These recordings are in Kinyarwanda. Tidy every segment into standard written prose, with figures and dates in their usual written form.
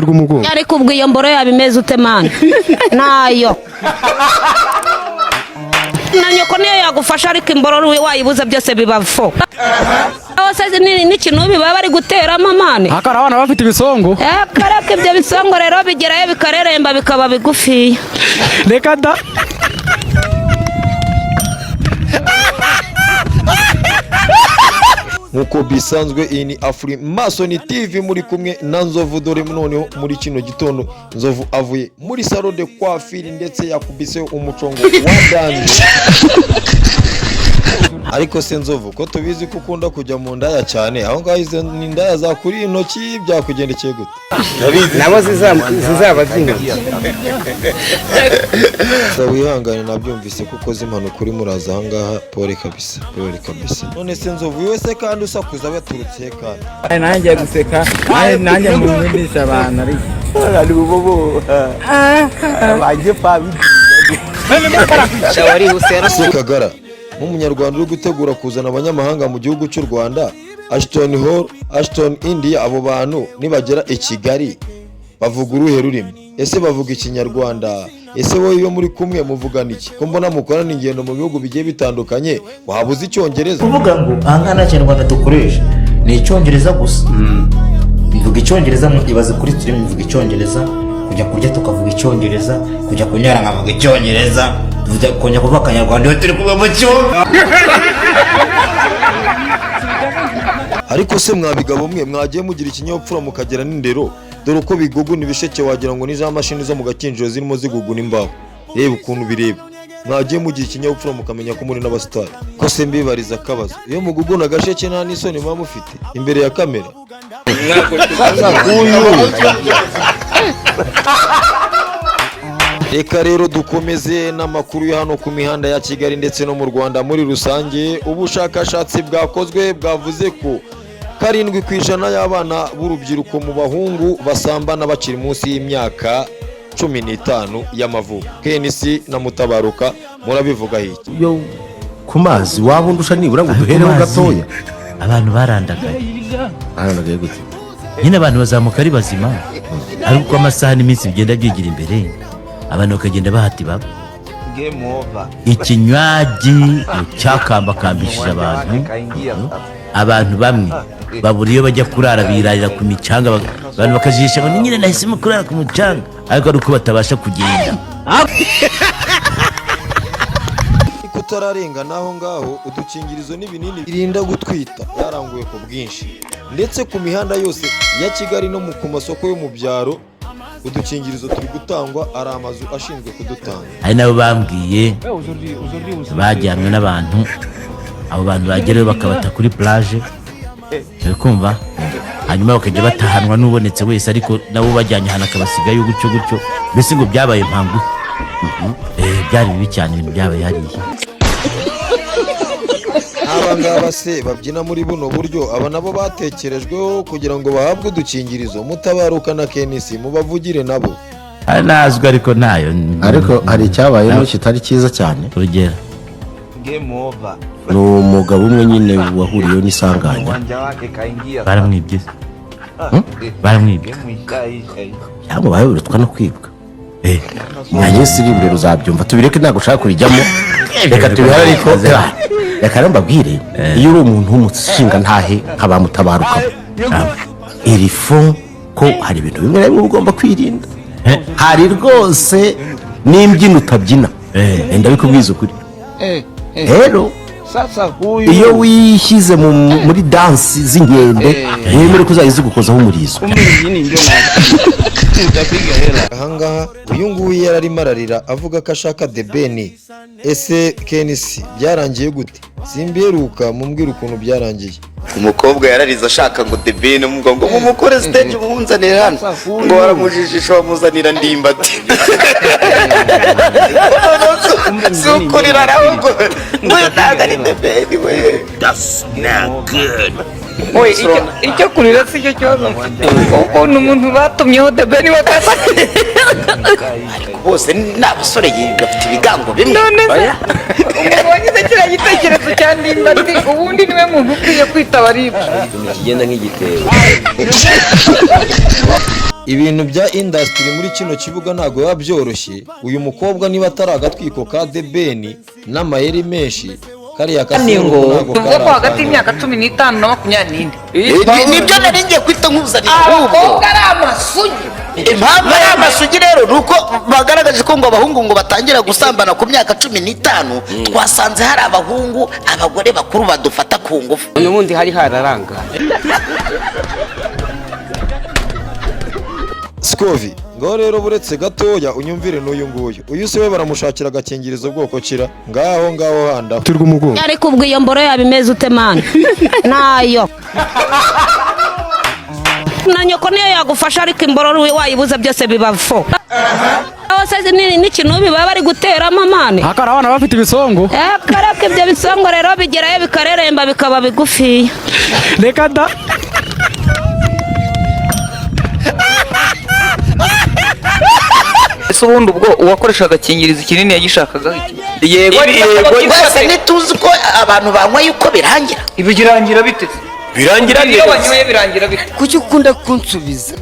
Uruti rw'umugongo. Ariko ubwo iyo mboro yaba imeze ute, man? Nayo na nyoko niyo yagufasha, ariko imboro wayibuze byose biba fo hose. N'ikinubi baba bari guteramo, man. Hakari abana bafite ibisongo. Karaka ibyo bisongo rero bigerayo bikareremba bikaba bigufiya. Reka da. Nk'uko bisanzwe, iyi ni Afurimasoni TV, muri kumwe na Nzovu. Dore noneho muri kino gitondo Nzovu avuye muri salon de coiffure, ndetse yakubiseho umucongo wa danger. Ariko se Nzovu, ko tubizi ko ukunda kujya mu ndaya cyane, aho ngaho izo ni indaya zakuriye intoki, byakugendekeye gute? Nabo zizaba zingana. Gusa wihangane, nabyumvise ko ukoze impanuka urimo uraza ahangaha. Pole kabisa, pole kabisa. None se Nzovu, wowe se kandi usakuza baturutse he kandi? Nanjye guseka, nanjye mubundisha abantu ariko. Se Kagara, nk'umunyarwanda uri gutegura kuzana abanyamahanga mu gihugu cy'u Rwanda, Ashton Hall, Ashton India, abo bantu nibagera i Kigali bavuga uruhe rurimi? Ese bavuga Ikinyarwanda? Ese wowe iyo muri kumwe muvugana iki, ko mbona mukorana ingendo mu bihugu bigiye bitandukanye, waba uzi Icyongereza? Kuvuga ngo ahangaha nta Kinyarwanda dukoresha, ni Icyongereza gusa. Mvuga Icyongereza, ibaze kuri turi mvuga Icyongereza, kujya kurya tukavuga Icyongereza, kujya kunyara nkavuga Icyongereza, tujya kongera kuvuga Akanyarwanda iyo turi kumwe mu cyumba. Ariko se mwabigabo mwe, mwagiye mugira ikinyabupfura mukagira n'indero? Dore uko biguguna ibisheke, wagira ngo ni za mashini zo mu Gakinjiro zirimo ziguguna imbaho. Reba ukuntu bireba. Mwagiye mugira ikinyabupfura mukamenya ko muri n'abasitari. Ko se mbibariza akabazo, iyo muguguna agasheke nta n'isoni muba mufite imbere ya kamera? Uyu Reka rero dukomeze n'amakuru ya hano ku mihanda ya Kigali ndetse no mu Rwanda muri rusange. Ubushakashatsi bwakozwe bwavuze ko 7% y'abana b'urubyiruko mu bahungu basambana bakiri munsi y'imyaka 15 y'amavuko. KNC na Mutabaruka, murabivuga iki? Yo ku mazi waba undusha nibura ngo duhereho gatoya. Abantu barandagaye. Barandagaye gute? Nyine abantu bazamuka ari bazima, ariko uko amasaha n'iminsi bigenda byigira imbere, abantu bakagenda bahata ibaba. Ikinywaji cyakambakambishije abantu. Abantu bamwe babura iyo bajya kurara, birarira ku micanga, abantu bakajisha ngo ni nyine nahisemo kurara ku mucanga, ariko ari uko batabasha kugenda. Ariko utararenga n'aho ngaho, udukingirizo n'ibinini birinda gutwita byaranguwe ku bwinshi, ndetse ku mihanda yose ya Kigali no ku masoko yo mu byaro udukingirizo turi gutangwa, ari amazu ashinzwe kudutanga. Hari nabo bambwiye bajyanwe n'abantu, abo bantu bagerayo bakabata kuri plage, uri kumva, hanyuma bakajya batahanwa n'ubonetse wese, ariko nabo bajyanye ahantu akabasigayo gutyo gutyo, mbese ngo byabaye mpangu. Byari bibi cyane ibintu byabaye hariya. Aba ngaba se babyina muri buno buryo, aba nabo batekerejweho kugira ngo bahabwe udukingirizo? Mutabaruka na Kenisi, mubavugire nabo. Hari nazwi ariko ntayo. Ariko hari icyabayemo kitari cyiza cyane. Urugero? Ni umugabo umwe nyine wahuriyeho n'isanganya. Baramwibye? Baramwibye? Byamubayeho birutwa no kwibwa. Mu minsi iri imbere uzabyumva. Tubireke, ntabwo ushaka kubijyamo, reka tubihare. Ariko reka rero mbabwire, iyo uri umuntu w'umushinga ntahe nka ba Mutabaruka, iri fo ko hari ibintu bimwe na bimwe uba ugomba kwirinda. Hari rwose n'imbyino utabyina. Ndabikubwiza ukuri rero, iyo wishyize muri dansi z'inkende, wemere ko uzajya zigukozaho umurizo. Ahangaha uyu nguyu yari arimo ararira avuga ko ashaka The Ben. Ese Kenisi, byarangiye gute? Simbiheruka, mumbwire ukuntu byarangiye. Umukobwa yararize ashaka ngo The Ben, umugabo ngo mumukore stage mumunzanire hano, ngo baramujijisha bamuzanira Ndimbati. Si ukurira, ahubwo ngo uyu ntabwo ari The Ben we. Oye, icyo kurira si cyo kibazo mfite, ukuntu umuntu batumyeho The Ben bakasa. Ariko bose ni abasore, bafite ibigango bimwe. None se umuntu wagize kiriya gitekerezo cya Ndimbati, ubundi niwe muntu ukwiye kwitaba RIB? Kigenda nk'igitebo. Ibintu bya industry muri kino kibuga ntabwo biba byoroshye. Uyu mukobwa niba atari agatwiko ka The Ben n'amayeri menshi, kariya Ni kaseruko ngo ntabwo tuvuge ko kari hagati akanya. y'imyaka 15 na 24. Nibyo nari ngiye kwita nkuzanira ahubwo. Abakobwa ari amasugi. Impamvu ari amasugi rero ni uko bagaragaje ko ngo abahungu ngo batangira gusambana ku myaka 15. Twasanze hari abahungu, abagore bakuru badufata ku ngufu. N'ubundi hari hararanga. Scovi, ngaho rero buretse gatoya unyumvire n'uyu nguyu. Uyu si we baramushakira agakingirizo bwoko kira ngaho ngaho handaho. Turw'umugongo. Ariko ubwo iyo mboro yaba imeze ute, mana? Nayo na nyoko niyo yagufasha, ariko imboro wayibuze byose biba fo. Hose n'ikinubi baba bari guteramo, man. Hakari abana bafite ibisongo. Karaka ibyo bisongo rero bigerayo bikareremba bikaba bigufiya. Reka da. Ese ubundi ubwo uwakoresha agakingirizo kinini yagishakaga iki? Yego, Yego. Twese ntituzi ko abantu banyweye uko birangira. Ibi birangira bite? Birangira Iyo neza. banyoye birangira bite? Kuki ukunda kunsubiza?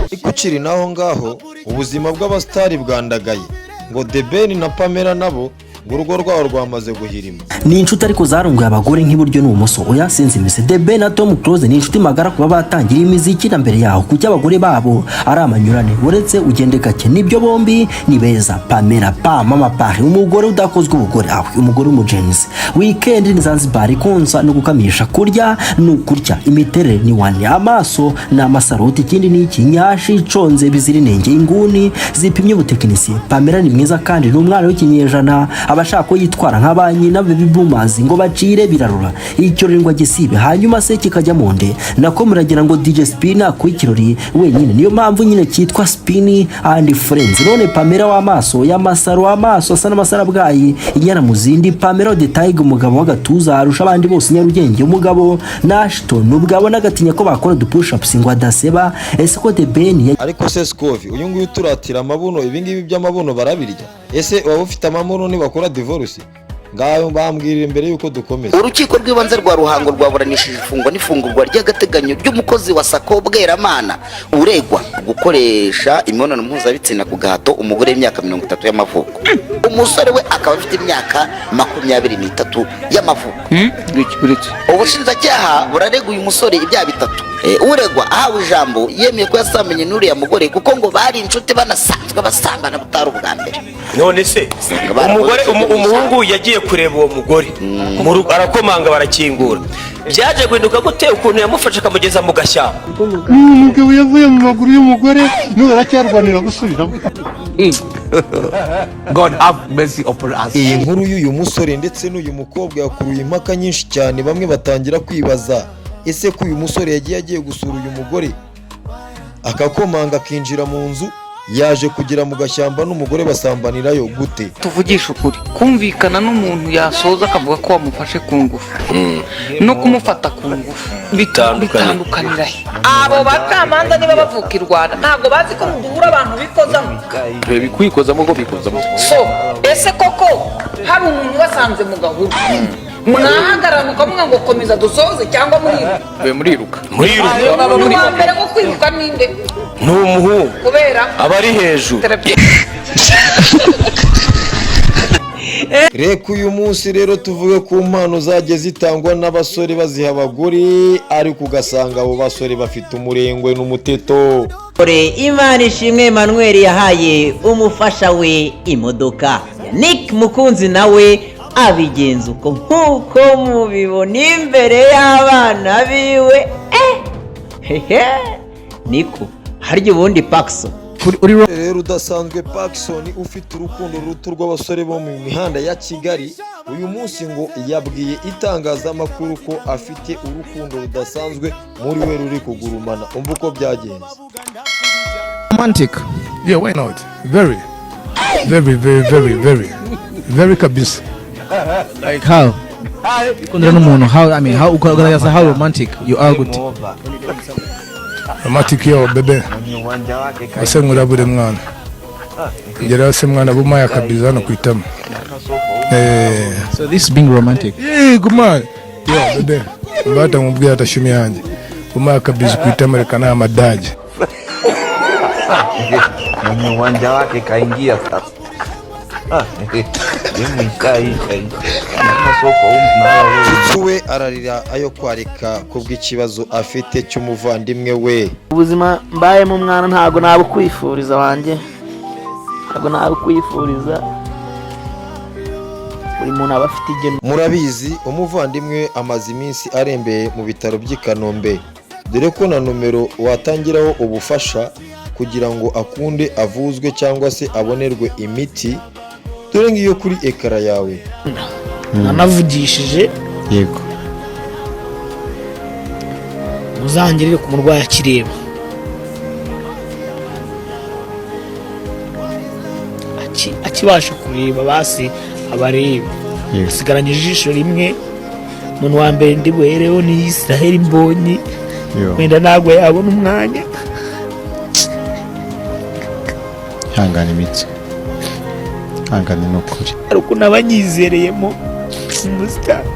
Ariko ukiri naho ngaho, ubuzima bw'abasitari bwandagaye. Ngo The Ben na Pamela nabo ngo urugo rwabo rwamaze guhirima. Ni inshuti ariko zarongoye abagore nk'iburyo n'ubumoso. Oya, sinzi imise. The Ben na Tom Close ni inshuti magara kuba batangira imiziki na mbere yaho. Kuki abagore babo ari amanyurane? Uretse ugende gake, nibyo, bombi ni beza. Pamela pa mama pari, umugore udakozwe ubugore, awe umugore w'umujenzi. Weekend ni Zanzibar, konsa no gukamisha, kurya ni ukurya, imiterere ni wane, amaso ni amasaroti, ikindi ni iki? Nyashi iconze bizira inenge, inguni zipimye ubutekinisiye. Pamela ni mwiza kandi ni umwana w'ikinyejana, aba ashaka ko yitwara nka ba nyina baby boomers ngo bacire birarura ikirori ngo agisibe, hanyuma se kikajya mu nde. Nako muragira ngo DJ Spin akuye ikirori wenyine? Niyo mpamvu nyine cyitwa Spin and Friends. None Pamela w'amaso y'amasaro, amaso asa n'amasarabwayi, inyana mu zindi, Pamela de Tiger, umugabo w'agatuza arusha abandi bose Nyarugenge, umugabo Nashton ubwo abona agatinya ko bakora du push ups ngo adaseba. Ese ko The Ben Ariko se Scovi, uyu nguyu turatira amabuno, ibi ngibi by'amabuno barabirya? Ese waba ufite amabuno nibakora divorce? Ngaho bambwirira imbere yuko dukomeza. Urukiko rw'ibanze rwa Ruhango rwaburanishije ifungwa n'ifungurwa ry'agateganyo ry'umukozi wa SACCO Bweramana uregwa gukoresha imibonano mpuzabitsina ku gahato umugore w'imyaka 30 y'amavuko, umusore we akaba afite imyaka 23 y'amavuko. Ubushinjacyaha burarega uyu musore ibyaha bitatu. Uregwa ahawe ijambo yemeye ko yasambanye n'uriya mugore, kuko ngo bari inshuti, banasanzwe basambana butari ubwa mbere. None se umugore umuhungu yagiye kureba uwo mugore mu rugo, arakomanga barakingura, byaje guhinduka gute ukuntu yamufashe akamugeza mu gashyamba? Umugabo yavuye mu maguru y'umugore, n'ubu aracyarwanira gusubiramo. God have mercy upon us. Iyi nkuru y'uyu musore ndetse n'uyu mukobwa yakuruye impaka nyinshi cyane. Bamwe batangira kwibaza: ese ko uyu musore yagiye agiye gusura uyu mugore, akakomanga akinjira mu nzu, yaje kugera mu gashyamba n'umugore basambanirayo gute? Tuvugishe ukuri, kumvikana n'umuntu yasoza akavuga ko wamufashe ku ngufu no kumufata ku ngufu Bitandukanye. bitandukanira he? Abo bacamanza niba bavuka i Rwanda, ntabwo bazi ko mu duhura abantu bikozamo. Kwikozamo ngo bikozamo. So ese koko hari umuntu ubasanze mu gahuru, mwahagarara mukavuga ngo komeza dusoze, cyangwa muriruka? Muriruka, muriruka. Uwa mbere wo kwiruka ninde? Ni umuhungu. Kubera aba ari hejuru. Reka uyu munsi rero tuvuge ku mpano zagiye zitangwa n'abasore baziha abagore, ariko ugasanga abo basore bafite umurengwe n'umuteto. Dore Imana ishimwe Emmanuel yahaye umufasha we imodoka. Nick Mukunzi nawe abigenza uko nk'uko mubibona imbere y'abana biwe. Hehe, niko harya ubundi Paxson. Rero udasanzwe Pacson, ufite urukundo ruto rw'abasore bo mu mihanda ya Kigali, uyu munsi ngo yabwiye itangazamakuru ko afite urukundo rudasanzwe muri we ruri kugurumana. Umva uko byagenze. Romantic. Yeah, why not? Very, very, very, very, very, very kabisa. Like how? Ukundana n'umuntu, how, I mean, how ugaragaza how romantic you are gute? Romantic, yo bebe, ese nkurabure mwana, ngeraho se mwana, bumaye akabiza hano ku itama. So this is being romantic? Yego man, yo bebe, mbata mubwira atashumi yanjye, bumaye akabiza ku itama, reka nta madage. Mwenye uwanja wake kaingia sasa. Gemu ishaisha hii. Soko Mitsutsu we ararira ayo kwarika kubw'ikibazo afite cy'umuvandimwe we. Ubuzima mbayemo mwana, ntabwo nabukwifuriza wanjye, ntabwo nabukwifuriza. Buri muntu aba afite igeno. Murabizi, umuvandimwe amaze iminsi arembeye mu bitaro by'i Kanombe, dore ko na nomero watangiraho ubufasha kugira ngo akunde avuzwe cyangwa se abonerwe imiti, dore ngiyo kuri écran yawe. Nanavugishije. Yego. Muzangirire ku murwayi akireba, akibasha kureba, basi abareba. Asigaranye ijisho rimwe. Umuntu wa mbere ndi buhereho ni Israel Mbonyi. Wenda ntabwo yabona umwanya. Ihangane imitsi, ihangane ni ukuri. Hari ukuntu aba anyizereyemo umusitari,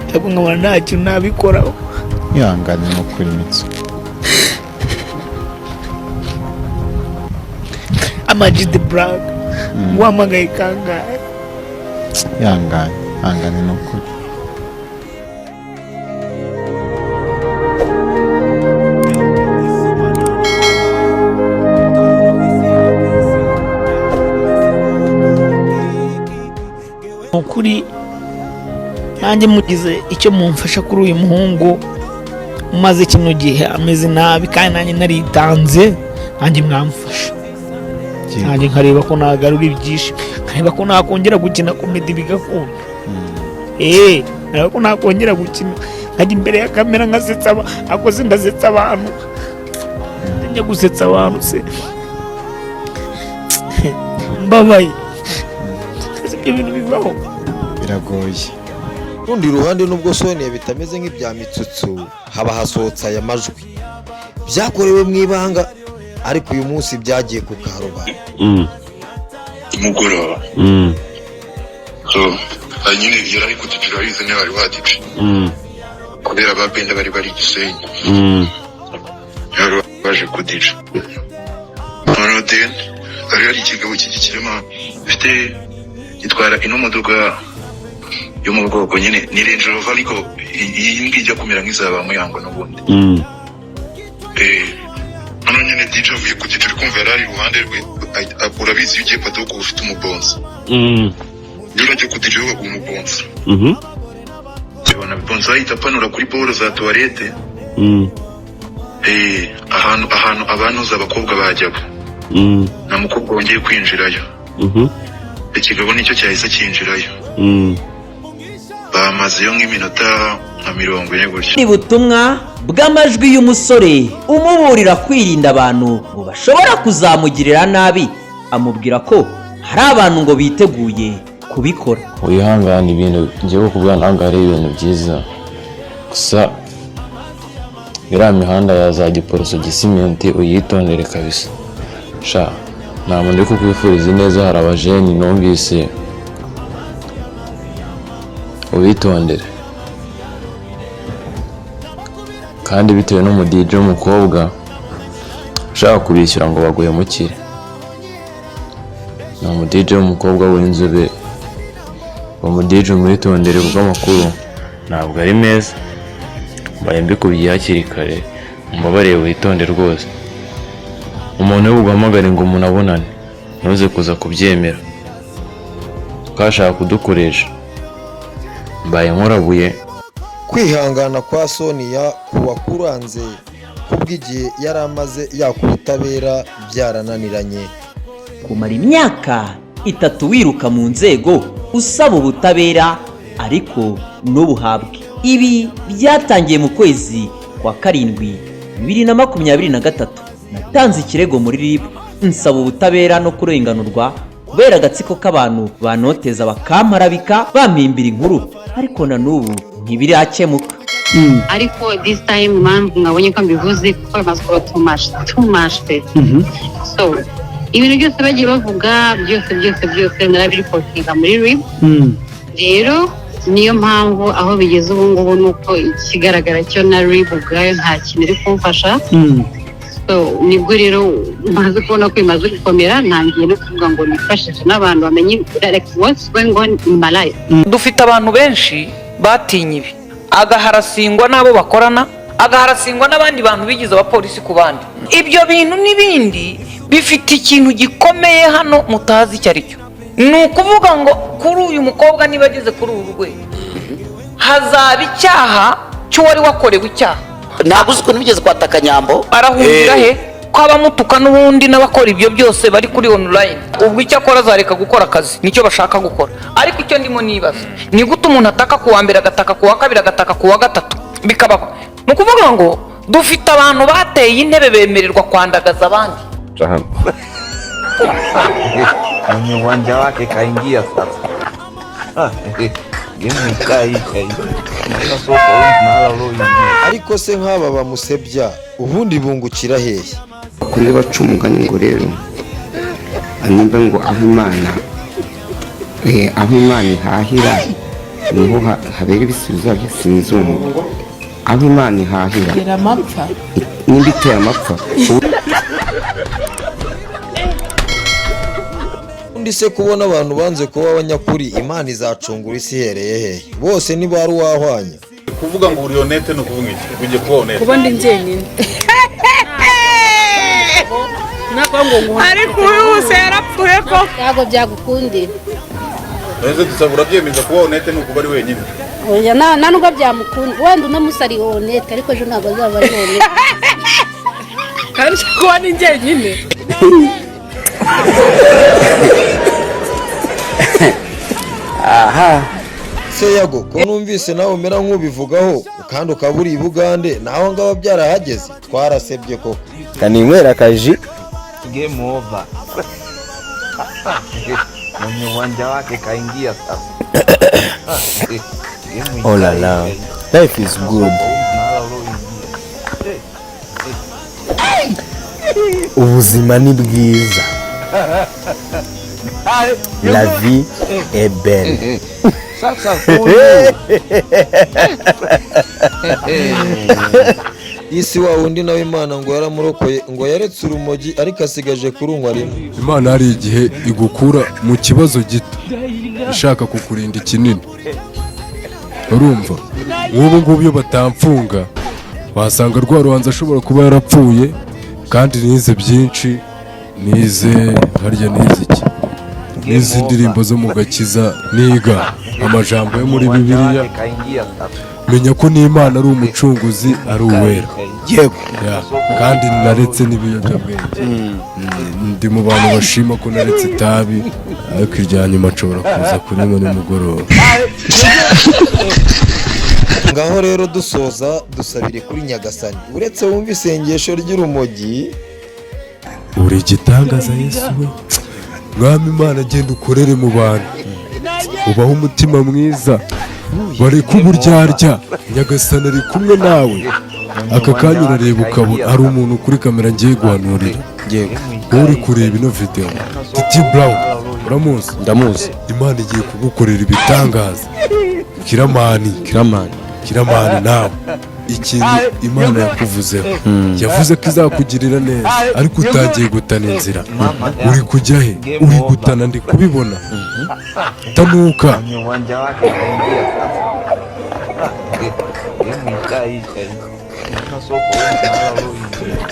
ariko nkabona nta kintu nabikoraho. Ihangane ni ukuri imitsi. Ama G The Black wahamagaye kangahe? Ihangane, ihangane ni ukuri. Ni ukuri nanjye mugize icyo mumfasha kuri uyu muhungu umaze kino gihe ameze nabi, kandi nanjye naritanze, nanjye mwamfasha, nanjye nkareba ko nagarura ibyishimo, nkareba ko nakongera gukina comedy bigakunda, nkareba ko nakongera gukina, nkajya imbere ya kamera nkasetsa akoze ndasetsa abantu, njya gusetsa abantu se mbabaye? Ese ibyo bintu bibaho? Biragoye. Rundi ruhande, nubwo Sonia bitameze nk'ibya Mitsutsu, haba hasohotse aya majwi byakorewe mu ibanga, ariko uyu munsi byagiye ku karubanda. Nimugoroba so nyine yari ari kudipira, arize niba wari wadipye, kubera ba benda bari bari Gisenyi, bari baje kudica. Noneho then hari hari ikigabo cy'igikirema gifite gitwara ino modoka yo mu bwoko nyine ni Range Rover, ariko iyi ngiyi ijya kumera nk'iza ba Muyango n'ubundi. Noneho nyine DJ avuye ku giti, uri kumva yari ari iruhande rwe. Urabizi iyo ugiye padoko uba ufite umubonsa, iyo urajya ku DJ baguha umubonsa. Ubona bonsa ahita apanura kuri boro za toilette, ahantu abantuza abakobwa bajyaga, nta mukobwa wongeye kwinjirayo. Ikigabo nicyo cyahise cyinjirayo, bamazeyo nk'iminota nka 40 gutyo. Ni butumwa bw'amajwi y'umusore umuburira kwirinda abantu ngo bashobora kuzamugirira nabi, amubwira ko hari abantu ngo biteguye kubikora. Wihangane, ibintu ngiye kukubwira ntabwo ari ibintu byiza. Gusa iriya mihanda ya za Giporoso, Gisimenti, uyitondere kabisa sha. Nta muntu uri kukwifuriza ineza, hari abajeni numvise, ubitondere. Kandi bitewe n'umu DJ w'umukobwa ushaka kubishyura ngo baguhemukire, ni umu DJ w'umukobwa w'inzobe. Uwo mu DJ umwitondere, kuko amakuru ntabwo ari meza. Mbaye mbikubwiye hakiri kare, umbabarire, witonde rwose. Umuntu uri buguhamagare ngo umuntu abonane, ntuze kuza kubyemera kuko ashaka kudukoresha. Mbaye nkorabuye. Kwihangana kwa Sonia kuwakuranze kubw'igihe yari amaze yaka ubutabera byarananiranye. Kumara imyaka 3 wiruka mu nzego usaba ubutabera ariko ntubuhabwe, ibi byatangiye mu kwezi kwa karindwi 2023. Natanze ikirego muri RIB nsaba ubutabera no kurenganurwa. Kubera agatsiko k'abantu banoteza bakamparabika, bampimbira inkuru, ariko na n'ubu ntibirakemuka. Ariko this time, impamvu mwabonye ko mbivuze, kuko bimaze kuba too much, too much pe. So ibintu byose bagiye bavuga, byose byose byose, narabiripotinga muri RIB. Rero niyo mpamvu aho bigeze ubu ngubu ni uko ikigaragara cyo na RIB ubwayo nta kintu iri kumfasha. So nibwo rero maze kubona ko bimaze gukomera, ntangiye no kuvuga ngo nifashishe n'abantu bamenye like what's going on in my life. Dufite abantu benshi batinye ibi, agaharasingwa n'abo bakorana, agaharasingwa n'abandi bantu bigize abapolisi ku bandi. Ibyo bintu n'ibindi bifite ikintu gikomeye hano mutazi icyo ari cyo. Ni ukuvuga ngo kuri uyu mukobwa, niba ageze kuri uru rwego, hazaba icyaha cy'uwari wakorewe icyaha. Ntabwo uzi ukuntu bigeze kwataka Nyambo. Arahungira he ko abamutuka n'ubundi n'abakora ibyo byose bari kuri online? Ubwo icyo akora, azareka gukora akazi, nicyo bashaka gukora. Ariko icyo ndimo nibaza ni gute umuntu ataka ku wa mbere, agataka ku wa kabiri, agataka ku wa gatatu, bikabaho. Ni ukuvuga ngo dufite abantu bateye intebe bemererwa kwandagaza abandi. Mwenye uwanja wake kaingia sasa. Game ishaisha hii. Naona soko mahala ulioingia. Ariko se nk'aba bamusebya ubundi bungukira hehe? Bakunda baca umugani ngo rero nimba ngo aho Imana aho Imana ihahira niho habera ibisubizo byo. Sinzumva aho Imana ihahira. Itera amapfa. Nimba iteye amapfa. Undi se kubona abantu banze kuba abanyakuri, Imana izacungura isi ihereye hehe? Bose ntibari uwahwanya. Kuvuga ngo uri honnête ni ukuvuga iki? Ugiye kuba honnête? Kuba ndi njyenyine. Ariko uyu wese yarapfuye ko Ntabwo byagukundira. None dusaba urabyemeza, kuba honnête ni ukuba ari wenyine? Oya, nta nubwo byamukunda. Wenda uno munsi ari honnête, ariko ejo ntabwo azaba ari honnête. Kandi kuba ndi njyenyine. Aha se Yago, ko numvise nawe umera nk'ubivugaho kandi ukaba uri i Bugande, naho ngabo byarahageze, twarasebye koko. Kaninywera akaji. Game over. Mwenye uwanja wake kaingia sasa. Game Oh la la, life is good. Ubuzima ni bwiza. La vie est belle. Sasa huyu. Isi wa wundi nawe Imana ngo yaramurokoye, ngo yaretse urumogi ariko asigaje kurunywa rimwe. Imana hari igihe igukura mu kibazo gito ishaka kukurinda ikinini. Urumva, nk'ubu ngubu iyo batamfunga wasanga rwa rubanza ashobora kuba yarapfuye. Kandi nize byinshi, nize harya, nize iki, nize indirimbo zo mu gakiza, niga amajambo yo muri Bibiliya, Kaingia sasa. menya ko n'Imana ari umucunguzi, ari uwera. Yego. Ya, kandi naretse n'ibiyobyabwenge. Ndi mu bantu bashima ko naretse itabi, ariko irya nyuma nshobora kuza kurinywa nimugoroba. Ngaho rero dusoza, dusabire kuri Nyagasani. Uretse wumva isengesho ry'urumogi. Uri igitangaza Yesu we, Mwami Imana, genda ukorere mu bantu, ubahe umutima mwiza, bareke uburyarya. Nyagasani ari kumwe nawe. Aka kanya urareba ukabona hari umuntu kuri kamera ngiye guhanurira. Uri kureba ino video, Titi Brown uramuzi? Ndamuzi. Imana igiye kugukorera ibitangaza. Kiramani, Kiramani, Kiramani, nawe ikintu Imana yakuvuzeho, yavuze ko izakugirira neza, ariko utagiye gutana inzira. Uri kujya he? Uri gutana, ndi kubibona. Tanuka. Mwenye uwanja wake kaingia sasa. Game ishaisha hii. Naona soko mahala ulioingia.